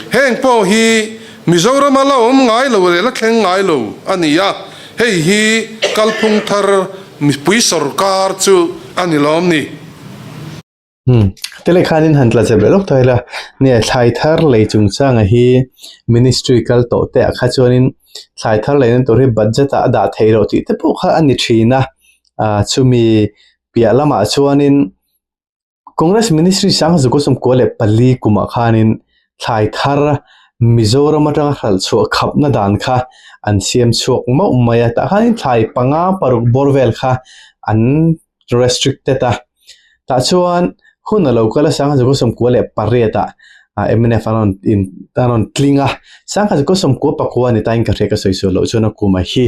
S2: Heng pawh hi Mizorama la awm ngai lo leh la thleng ngai lo a ni a, hei hi kalphung thar mipui sorkar chu a ni lawm ni.
S1: Umm, tele khanin han tla zep leh lawk ta ila, nia thlai thar lei chungchanga hi ministry kal tawh te ah kha chuanin thlai thar leina tur hi budget ah a dah theih loh tih te pawh kha a ni thin a, ah chumi piah lamah chuanin Congress ministry 1994 kumah khanin thlai thar Mizoram atanga hralh chhuah khapna dan kha an siam chhuak mauh mai a, tah khanin thlai panga paruk bawr vel kha an restricted a, tah chuan hun a lo kal a 1998 ah mnf an rawn in an rawn tling a, 1999 a ni tain ka hria ka sawi sual loh chuan a kum a hi,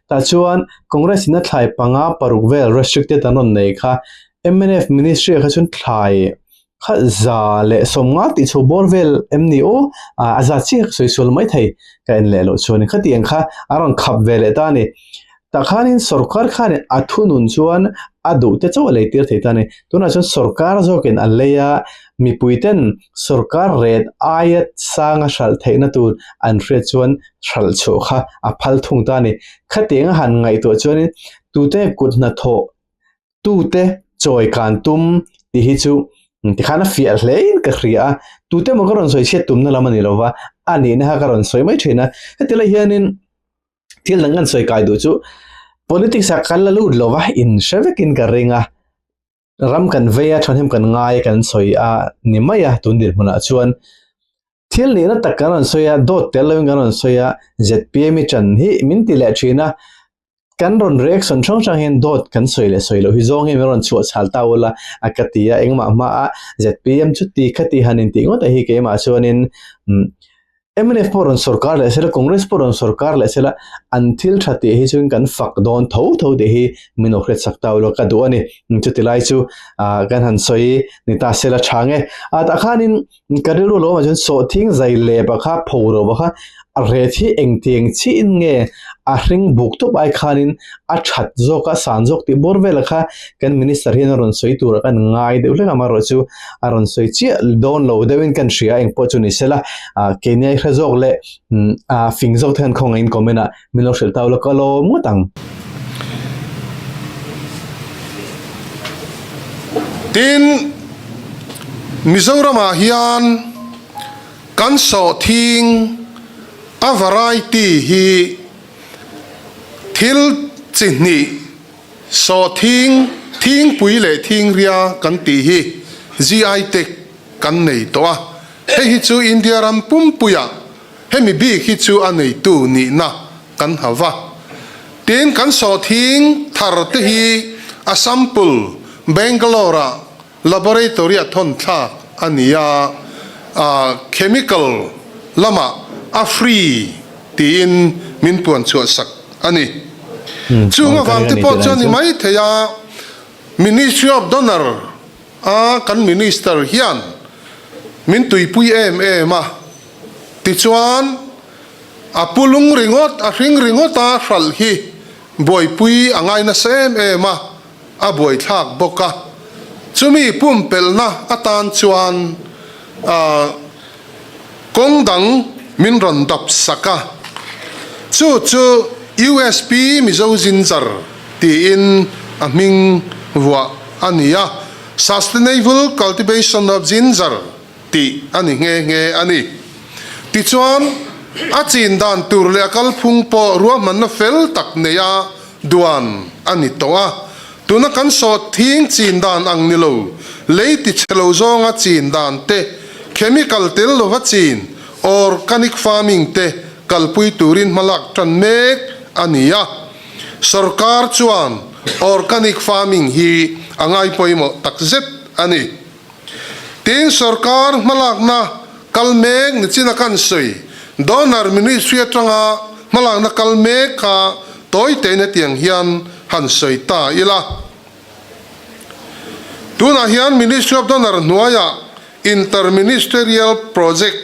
S1: tah chuan Congress in a thlai panga paruk vel restricted an rawn nei kha Mnf ministry ah kha chuan thlai kha 150 tih chho bawr vel em ni aw ah a zat chiah ka sawi sual mai thei ka en leh loh chuan khatiang kha a rawn khap ve leh ta a ni tah khanin sorkar khanin a thunun chuan a duh te chauh a lei tir thei ta a ni tunah chuan sorkar zawkin a lei a mipui ten sorkar ret aia sanga hralh theihna tur an hriat chuan hralh chhuah kha a phal thung ta a ni khatiang a han ngaihtuah chuanin tute kut hnathawh tute chawi kan tum tih hi chu tikhan a fiah hle in ka hria a, tute emaw ka rawn sawi chhiat tumna lam a ni lova, a nihna kha ka rawn sawi mai thin a, heti lai hianin thil dang kan sawi kai duh chu politics ah kan la lut lova in hre vekin ka ring a, ram kan vei a thahnem kan ngai a kan sawi a ni mai a tun dinhmunah chuan thil nihna tak kan rawn sawi a, dawt tel lovin kan rawn sawi a, zpm i ṭan hi min ti leh ṭhin a. Kan rawn reaction hrang hrang hian dawt kan sawi leh sawi loh hi zawng hi min rawn chhuah chhal ta ula a ka ti a, engmah hma a zpm chu ti kha ti han intih ngawt a hi keimah chuanin mnf pawh rawn sorkar leh sela Congress pawh rawn sorkar leh sela an thil tha tih hi chuan kan fak dawn tho tho tih hi min lo hriat sak ta ula ka duh a ni. Chuti lai chu kan han sawi ni ta sela tha nge. Ah tah khanin Ka rilru lo awmah chuan sawhthing zai lep a kha pho ro a kha a ret hi engtiang chiin nge a hring buk tawp ai khanin a that zawk a san zawk tih bawr vel a kha kan minister hian a rawn sawi tur a kan ngai deuh hlek a amaherawh chu a rawn sawi chiah dawn lo deuhin kan hria a engpawh chu ni sela ah keini ai hre zawk leh ah fing zawk te hian khawngaihin comment ah min lo hrilh tau la ka lawm ngawt ang.
S2: Tin, Mizoramah hian kan sawhthing a variety hi thil chi hnih sawhthing thingpui leh thingria kan tih hi GI tag kan nei tawh a, hei hi chu India ram pumpuiah Hemi bik hi chu a neitu nihna kan ha va. Tin, kan sawhthing thar te hi a sample Bangalore-ah laboratory-a thawn thlak a ni a, chemical lamah a free tiin min puan chhuah sak a ni. Chung avang te pawh chuan ni mai thei a, Ministry of Donor a kan Minister hian min tuipui em em a, tichuan a pu lung ringawt, a hring ringawt a hralh hi buaipui a ngai nasa em em a, a buaithlak bawk a. Chumi pumpelhna atan chuan kawng dang min rawn dap sak a, chu chu USP Mizo Ginger tiin a hming vuah a ni a, Sustainable Cultivation of Ginger tih a ni nghe nghe a ni. Tichuan, a chin dan tur leh a kalphung pawh ruahmanna fel tak neia duan a ni tawh a. Tuna kan sawt thing chin dan ang ni lo, lei ti chhe lo zawnga chin dan te, chemical tel lova chin, organic farming te kalpui turin hmalak tan mek a ni a. Sorkar chuan organic farming hi a ngai pawimawh takzet a ni. Tin, sorkar hmalakna kal mek nichina kan sawi, Donor Ministry atanga hmalakna kal mek kha. Tawi tein hetiang hian han sawi ta ila. Tunah hian Ministry of Donor hnuaiah Inter-Ministerial Project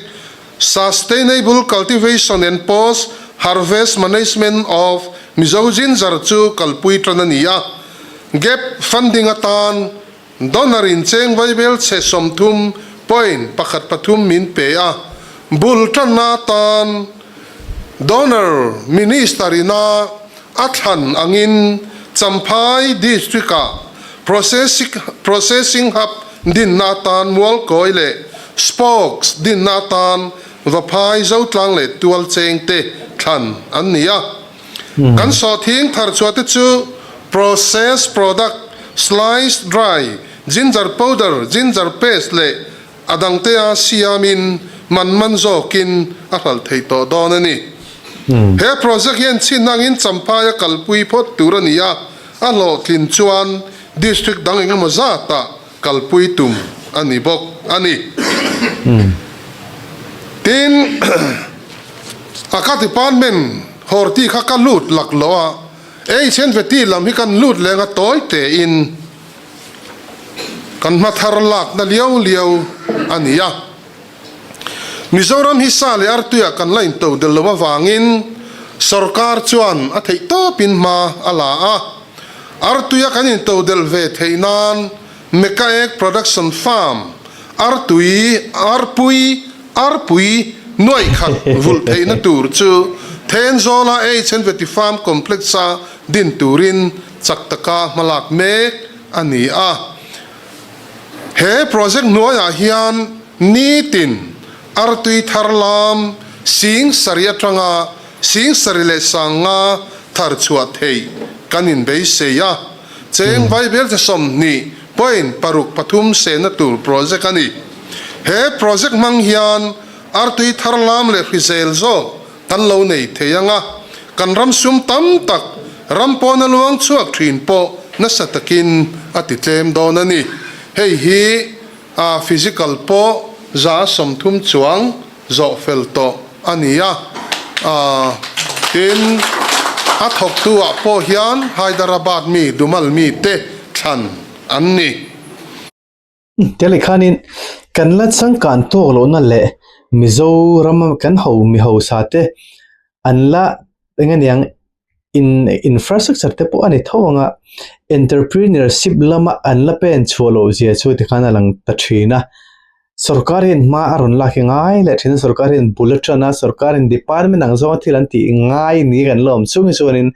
S2: Sustainable Cultivation and Post Harvest Management of Mizo Ginger chu kalpui tan a ni a. Gap funding atan Donor in cheng vaibel chhe 30.13 min pe a, bul tanna atan Donor Minister ina a thlan angin Champhai District ah Processing Hub dinna atan Mualkawi leh Spokes dinna atan Vaphai Zotlang leh Tualcheng te thlan an ni a. Kan sawhthing thar chhuah te chu processed product, sliced dry, ginger powder, ginger paste leh a dang te a siamin man man zawkin a hralh theih tawh dawn a ni. He project hian chhin angin Champhai a kalpui phawt tur a ni a, a hlawhtlin chuan district dang engemaw zatah kalpui tum a ni bawk a ni. Tin, a ka department horti kha ka lut lak lo a, HNVT lam hi kan lut leng a tawi tein kan hma thar lakna liau liau a ni a. Mizoram hi sa leh artuiah kan la into del lo avangin sorkar chuan a theih tawpin hma a la a. Artuia kan into del ve theih nan Meka Egg Production Farm, artui, arpui, arpui nuaih khat vulh theihna tur chu Thenzawla HNVT Farm Complex-a din turin chak taka hmalak mek a ni a. He project hnuaiah hian nitin artui thar lam 7000 atanga 7500 thar chhuah theih kan inbeisei a, cheng vaibelche 20.63 sehna tur project a ni. He project hmang hian artui thar lam leh hrizel zawk kan lo nei thei ang a, kan ram sum tam tak ram pawna luang chhuak thin pawh nasa takin a ti tlem dawn a ni. Hei hi a physical pawh 30% chuang zawh fel tawh a ni a, tin a thawktu ah pawh hian Hyderabad mi Dumal mi te thlan an ni.
S1: Tel khanin kan la changkan tawk lohna leh Mizoram kan ho mi hausa te an la eng aniang in infrastructure te pawh a ni tho ang a, entrepreneurship lama an la pen chhuah loh zia chu tikhan a lang ta thin a. Sorkar hian hma a rawn lak hi ngai leh thin a, sorkar hian bul a tan a, sorkar in department ang zawnga thil an tih ngai ni kan la awm chhung hi chuanin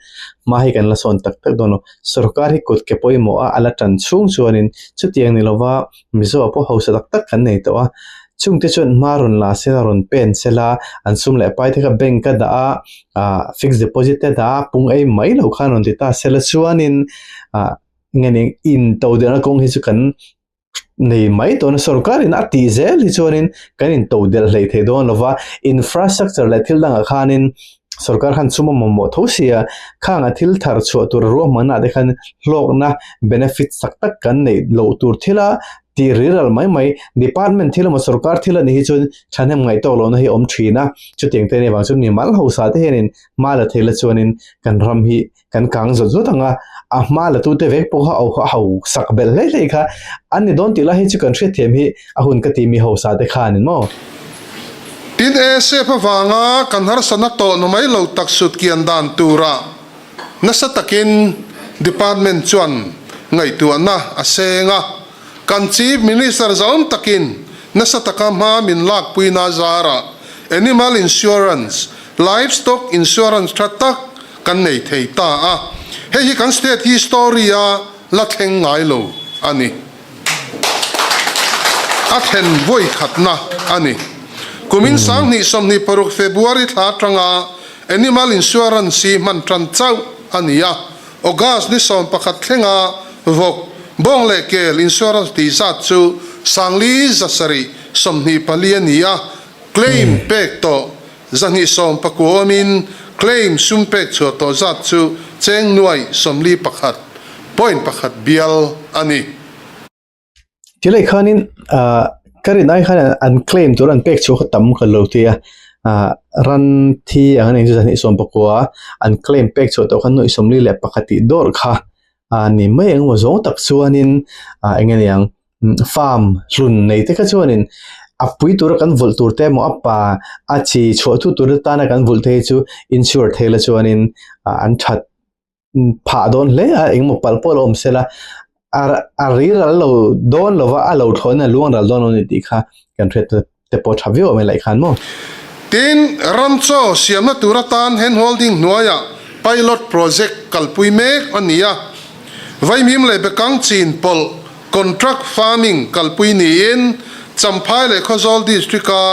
S1: hma hi kan la sawn tak tak dawn lo. Sorkar hi kut ke pawimawh a, a la tan chhung chuanin chutiang ni lova Mizo ah pawh hausa tak tak kan nei tawh a, chungte chuan hma rawn la sela rawn pen sela an sum leh pai te kha bank a dah a, ah fixed deposit te dah a pung ei mai lo khan rawn ti ta sela chuanin ah nge ni in to delhna kawng hi chu kan nei mai tawh a, sorkar in a tih zel hi chuanin kan in to delh hlei thei dawn lova infrastructure leh thil dangah khanin sorkar khan sum a mamawh tho sia khang a thil thar chhuah tur ruahmanna te khan hlawkna benefit tak tak kan neih loh tur thila tih riral mai mai department thil emaw sorkar thil a nih hi chuan thahnem ngaih tawk lohna hi a awm thin a chutiang te nih vang chuan mimal hausa te hianin hma la thei la chuanin kan ram hi kan kang zawt zawt ang a, a hma la tute vek pawh kha a hausak belh hlei hlei kha an ni dawn tih lai hi chu kan hriatthiam hi a hun ka ti mi hausa te khanin maw.
S2: Tin, ASF avanga kan harsatna tawh na mai lo tak sut kian dan tura nasa takin Department chuan ngaihtuahna a seng a, kan Chief Minister zawn takin nasa taka hma min lakpuina zarah Animal Insurance, Livestock Insurance tha tak kan nei thei ta a, hei hi kan state history a la thleng ngai lo a ni. A thlen vawi khatna a ni. Kumin 2026 February thla atanga Animal Insurance hi hman tan chauh a ni a, August ni 11 thlenga vawk, bawng leh kel insurance tih zat chu 5724 a ni a, claim pek tawh 219 awmin claim sum pek chhuah tawh zat chu cheng nuai 41.1 bial a ni.
S1: Tilai khanin ka rin ai khan an claim tur an pek chhuah kha tam ka lo ti a. Ah ran thi ang a ni chu 219 an claim pek chhuah tawh khan nuaih 41 tih dawr kha a ni mai engemaw zawng tak chuanin ah eng nge niang farm hlun nei te kha chuanin a pui tura kan vulh tur te emaw a pa a chi chhuah tu tur atana kan vulh te hi chu insure thei la chuanin ah an that phah dawn hle a engemaw palh pawh lo awm sela a a ril ral lo dawn lova a lo thlawhin a luang ral dawn lo a ni tih kha kan hriat te pawh tha viau awm e laih khan maw.
S2: Tin, ram chaw siamna tur atan hand holding hnuaiah pilot project kalpui mek a ni a, Vaimim leh Bekang chin pawlh contract farming kalpui niin Champhai leh Khawzawl district-a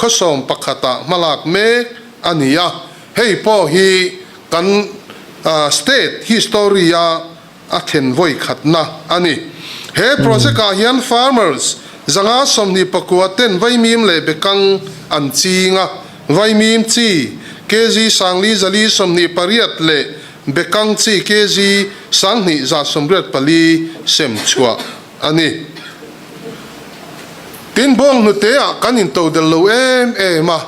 S2: khawsawm pakhatah hmalak mek a ni a, hei pawh hi Kan state history-a a thlen vawi khatna a ni. He project-ah hian farmers 129 ten vaimim leh bekang an ching a, vaimim chi kg 4428 leh bekang chi kg 2184 sem chhuah a ni. Tin, bawnghnute-ah kan intodel lo em em a.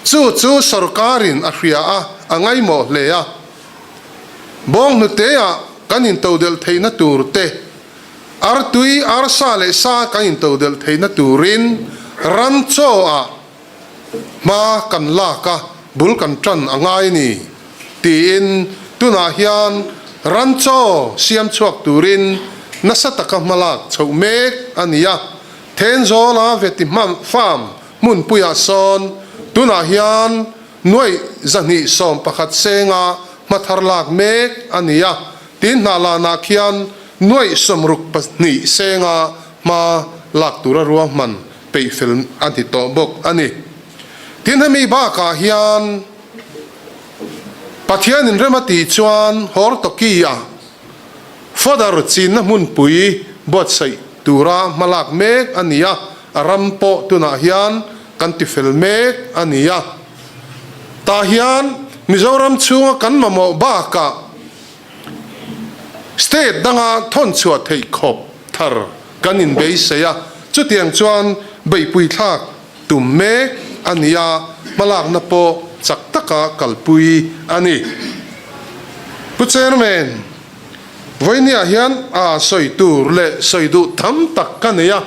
S2: Chu chu sorkarin a hria a, a ngaihmawh hle a. Bawnghnuteah kan intodelh theihna tur te, artui, arsa leh sa kan intodelh theihna turin ram chaw-ah hma kan lak a, bul kan tan a ngai a ni, tiin tunah hian ram chaw siam chhuak turin nasa taka hma lak chhoh mek a ni a. Thenzawla Veti Farm Hmunpuiah sawn tunah hian nuaih 211 senga hma thar lak mek a ni a, tin hnah lanah khian nuaih 62 senga hma lak tura ruahman peih fel a ni tawh bawk a ni. Tin hemi bakah hian Pathianin rem a tih chuan Hortoki-a Fodder chinna hmunpui buatsaih tura hmalak mek a ni a, a ram pawh tunah hian kan tifel mek a ni a. Tah hian Mizoram chhunga kan mamawh bakah state danga thawn chhuah theih khawp thar kan inbeisei a, chutiang chuan beihpui thlak tum mek a ni a, hmalakna pawh chak taka kalpui a ni. Pu Chairman, vawinia hian a sawi tur leh sawi duh tam tak ka nei a,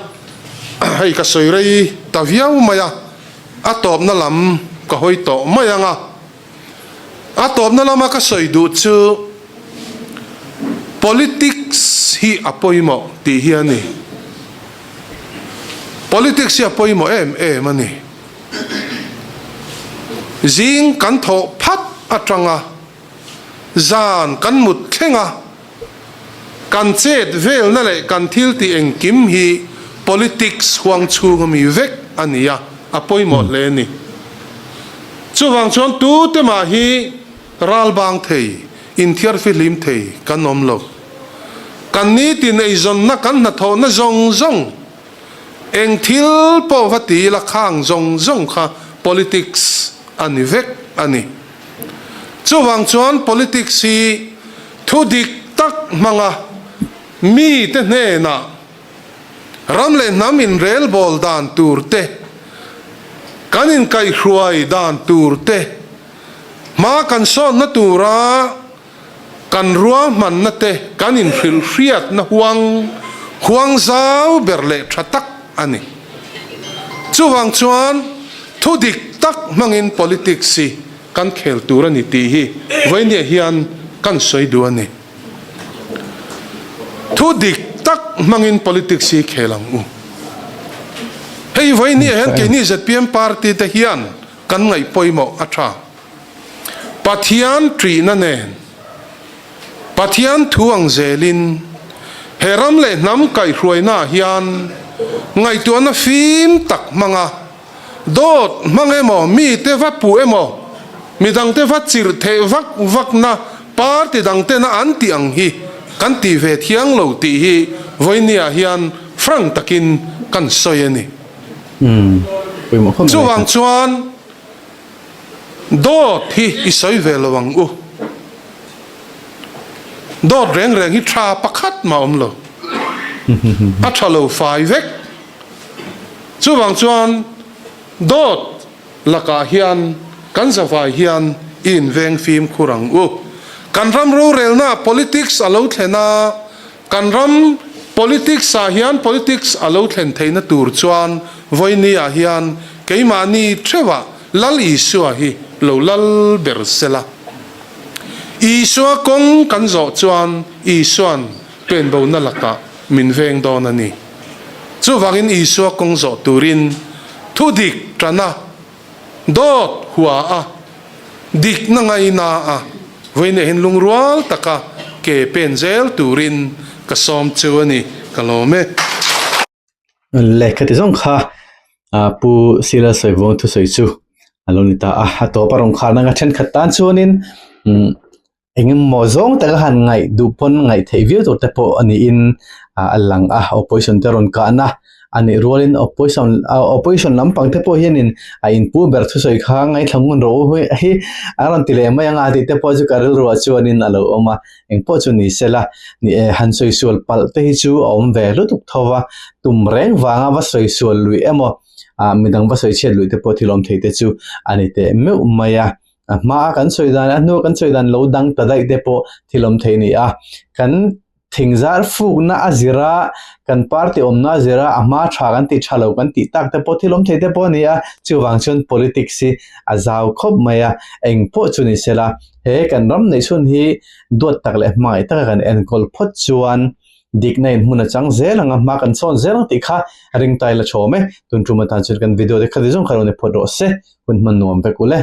S2: hei ka sawi rei ta viau mai a, a tawpna lam ka hawi tawh mai ang a. A tawpna lama ka sawi duh chu politics hi a pawimawh tih hi a ni. Politics hi a pawimawh em em a ni. Zing kan thawh phat atanga zan kan mut thleng a, kan chet velna leh kan thil tih engkim hi politics huang chhung ami vek a ni a, a pawimawh hle a ni. Chuvang chuan tute mah hi ral bang thei, inthiar fihlim thei kan awm lo. Kan nitin eizawnna kan hnathawhna zawng zawng, eng thil pawh va ti ila khang zawng zawng kha politics a ni vek a ni. Chuvang chuan politics hi thu dik tak hmanga mite hnenah ram leh hnam inrelbawl dan tur te, kan inkaihhruai dan tur te, hma kan sawnna tura kan ruahmanna te kan inhrilhhriatna huang huang zau ber leh tha tak a ni. Chuvang chuan thu dik tak hmangin politics hi kan khel tur a ni tih hi vawinia hian kan sawi duh a ni. Thu dik tak hmangin politics hi khel ang u. Hei vawinia hian keini zpm party te hian kan ngaih pawimawh a tha. Pathian ṭihna nen, Pathian thu ang zelin he ram leh hnam kaihhruainaah hian ngaihtuahna fim tak hmanga dawt hmang emaw, mite va puh emaw, midangte va chirh theh vak vakna party dangtena an tih ang hi kan ti ve thiang lo tih hi vawinia hian frank takin kan sawi a ni. Chuvang chuan. Dawt hi i sawi ve lo ang u. Dawt reng reng hi tha pakhat mah awm lo. A tha lo fai vek. Chuvang chuan dawt lakah hian kan zavai hian i inveng fimkhur ang u. Kan ram rorelnaah politics a lo thlen a, kan ram politics ah hian politics a lo thlen theihna tur chuan vawinia hian keimahni theuhah Lal Isua hi lo lal ber sela. Isua kawng kan zawh chuan Isua'n penbona lakah min veng dawn a ni. Chuvangin Isua kawng zawh turin thudik tana dawt hua a, dikna ngaina a, vawiinah hian lungrual taka ke pen zel turin ka sawm chu a ni, ka lawm e.
S1: Lehkha ti zawng kha Pu Sila Sawivuang thusawi chu a lo ni ta a, a tawp a rawn kharna anga thenkhat tan chuanin Eng emaw zawng taka han ngaih duh pawn ngaih theih viau tur te pawh a niin a lang a, opposition te rawn kahna a nih rualin opposition opposition lampang te pawh hianin a inpu ber thusawi kha ngaithla ngun rawh u hi a rawn ti leh mai ang a tih te pawh chu ka rilruah chuanin a lo awm a, eng pawh chu ni se la ni e han sawi sual palh te hi chu a awm ve lutuk tho va, tum reng vanga va sawi sual luih emaw ah midang va sawi chhiat luih te pawh thil awm thei te chu a ni teh meuh mai a. A hmaa kan sawi dan a hnua kan sawi dan lo dang ta daih te pawh thil awm thei a ni a. Kan thingzar fukna a zir a, kan party awmna a zir a, a hma tha kan tih tha lo kan tih tak te pawh thil awm thei te pawh a ni a. Chuvang chuan politics hi a zau khawp mai a, eng pawh chu ni sela he kan ram neih chhun hi duat tak leh hmangaih taka kan enkawl phawt chuan dikna in hmun a chang zel ang a, hma kan sawn zel ang tih kha ringtai la chhawm e. Tun tum atan chuan kan video te kha ti zawng kha lo ni phawt rawh se, hun hman nuam vek ule.